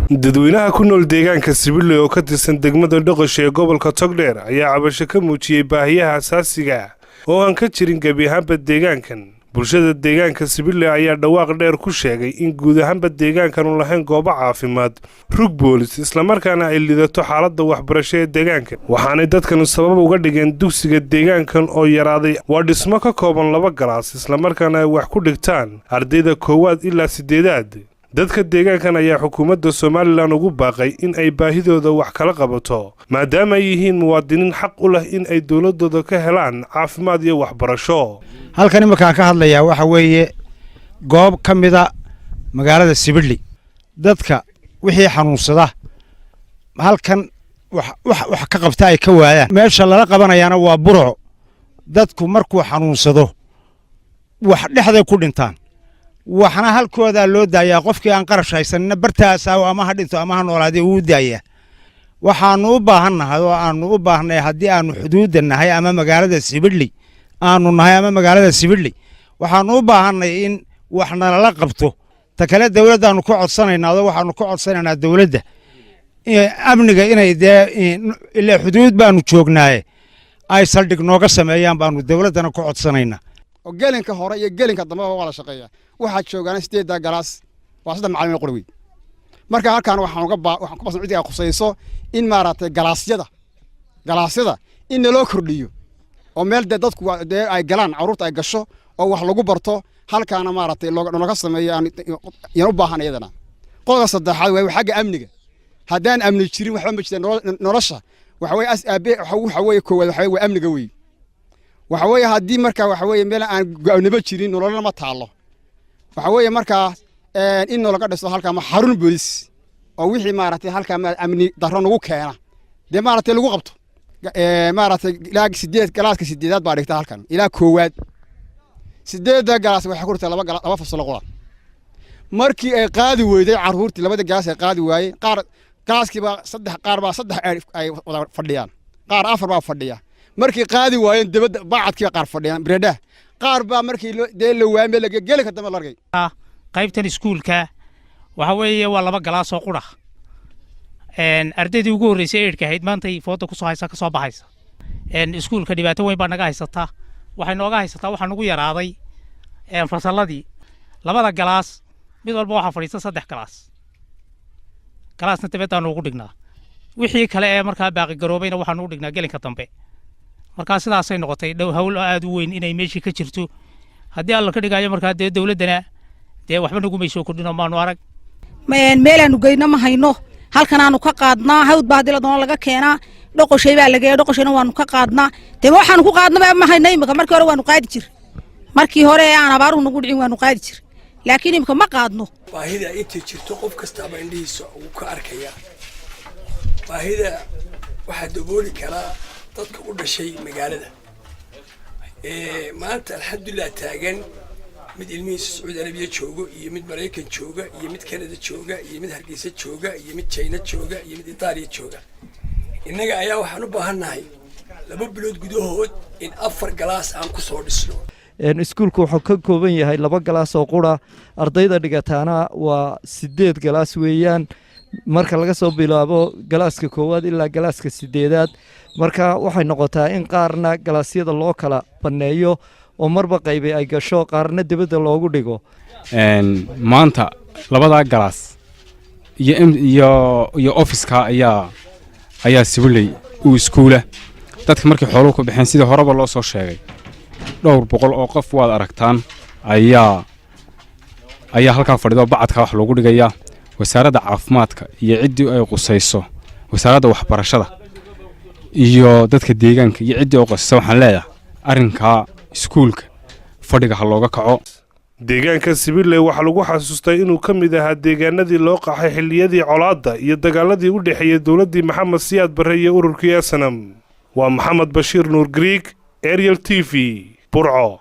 Dadweynaha ku nool deegaanka Sibiley oo ka tirsan degmada Dhoqoshe ee gobolka Togdheer ayaa cabasho ka muujiyey baahiyaha asaasiga ah oo aan ka jirin gebi ahaanba deegaankan. Bulshada deegaanka Sibiley ayaa dhawaaq dheer ku sheegay in guud ahaanba deegaankanu lahayn goobo caafimaad, rug boolis, islamarkaana ay lidato xaaladda waxbarasho ee deegaanka. Waxaanay dadkanu sabab uga dhigeen dugsiga deegaankan oo yaraaday. Waa dhismo ka kooban laba galaas, islamarkaana ay wax ku dhigtaan ardayda koowaad ilaa siddeedaad. Dadka deegaankan ayaa xukuumadda Somaliland ugu baaqay in ay baahidooda wax kala qabato, maadaama ay yihiin muwaadiniin xaq u leh in ay dowladooda ka helaan caafimaad iyo waxbarasho. Halkan iminkaan ka hadlayaa waxa weeye goob ka mida magaalada Sibidhli. Dadka wixii xanuunsada halkan wax ka qabta ay ka waayaan, meesha lala qabanayaana waa Burco. Dadku markuu xanuunsado, wax dhexday ku dhintaan, waxna halkoodaa loo daayaa. Qofkii aan qarash haysanina bartaasaa ama ha dhinto ama ha noolaadee uu daayaa. Waxaannu u baahannahay oo aannu u baahnay, haddii aannu xuduudda nahay ama magaalada Sibidhli aanu nahay ama magaalada Sibidhli, waxaannu u baahannay in wax nalala qabto. Ta kale, dowladdaannu ka codsanaynaa oo waxaannu ka codsanaynaa dowladda amniga inay dee, ilaa xuduud baanu joognaaye, ay saldhig nooga sameeyaan baanu dowladdana ka codsanaynaa. Oo gelinka hore iyo gelinka dambeba waa la shaqeeyaa. Waxaa joogaana sideedda galaas waa saddex macallin qori wey. Marka halkaan waxaan uga baa waxaan ku basan cidii ay khusayso in maaragtay galaasyada in naloo kordhiyo oo meel dee dadku dee ay galaan, carruurta ay gasho oo wax lagu barto, halkaana maaragtay looga sameeyo yaan u baahan iyadana. Qodobka saddexaad waa xagga amniga. Haddaan amni jirin, waxba ma jirta nolosha. Waxa weeye as aabe waxa weeye koowaad waxa weeye waa amniga wey. Waxa weeye haddii marka waxa weeye meel aan go'nimo jirin, nololna ma taallo. Waxa weeye markaa in nalaga dhiso halkaa ma xarun boolis oo wixii maaragtay halkaa amni darro nagu keena dee maaragtay lagu qabto. Maaragtay ilaa sideed galaaska sideedaad baa dhigta halkan ilaa koowaad. Sideedda galaas waxay ku dhigtaa laba fasalo qura. Markii ay qaadi weyday carruurtii, labada galaas ay qaadi waayey, qaar galaaskiibaa saddex, qaar baa saddex ay wada fadhiyaan, qaar afar baa fadhiya. Markii qaadi waayeen, dibadda baacadkiiba qaar fadhiyaan biredhaha, qaar baa markii dee la waayay meel laga geli ka dambe la arkay. Qaybtan iskuulka waxa weeye waa laba galaas oo qura. Ardaydii ugu horreysay eight-ka ahayd maantay fooda kusoo haysa, kasoo baxaysa. Iskuulka dhibaato weyn baa naga haysataa. Waxay nooga haysataa, waxaa nagu yaraaday fasalladii. Labada galaas mid walba waxaa fadhiista saddex galaas, galaasna dibaddaanu ugu dhignaa. Wixii kale ee markaa baaqi garoobayna waxaanu u dhignaa gelinka dambe. Markaa sidaasay noqotay dhow hawl aad u weyn inay meeshii ka jirto, haddii Alla ka dhigayo. Markaa dee dowladdana dee waxba nagumay soo kordhino, maanu arag. Meelaanu geyno ma hayno. Halkanaanu ka qaadnaa. Hawd baa haddii la doono laga keenaa, Dhoqoshay baa lageeya, Dhoqoshayna waanu ka qaadnaa. Dee waxaanu ku qaadnaba ma hayno imika. Markii hore waanu qaadi jir, markii hore ee aan abaaruhu nagu dhicin waanu qaadi jir, laakiin imika ma qaadno. Baahida intay jirto qof kastaaba indhihiisa uu ka arkayaa. Baahida waxaa dabooli karaa dadka u dhashay magaalada maanta, alxamdulilah, taagan, mid ilmihiisa Sacuudi Arabiya joogo iyo mid Maraykan jooga iyo mid Canada jooga iyo mid Hargeysa jooga iyo mid China jooga iyo mid Itaaliya jooga. Innaga ayaa waxaan u baahannahay 2 bilood gudahood in afar galaas aan ku soo dhisno. Iskuulku wuxuu ka kooban yahay laba galaas oo qura, ardayda dhigataana waa sideed galaas weeyaan, marka laga soo bilaabo galaaska koowaad ilaa galaaska sideedaad. Marka waxay noqotaa in qaarna galaasyada loo kala banneeyo oo marba qaybi ay gasho, qaarna dibadda loogu dhigo. Maanta labadaa galaas iyo ofiska ayaa Sibiley uu iskuula. Dadka markii xooluhu ku baxeen, sidii horeba loo soo sheegay, dhowr boqol oo qof waad aragtaan ayaa halkaa fadhido, bacadka wax loogu dhigayaa. Wasaaradda caafimaadka iyo ciddii ay qusayso, wasaaradda waxbarashada iyo dadka deegaanka iyo ciddii ay qusayso, waxaan leeyahay arrinkaa iskuulka fadhiga ha looga kaco. Deegaanka Sibiley waxaa lagu xasuustay inuu ka mid ahaa deegaanadii loo qaxay xilliyadii colaadda iyo dagaaladii u dhexeeyey dowladdii Maxamed Siyaad Barre iyo ururkii SNM. Waa Maxamed Bashiir Nuur Griig, Ariel TV, Burco.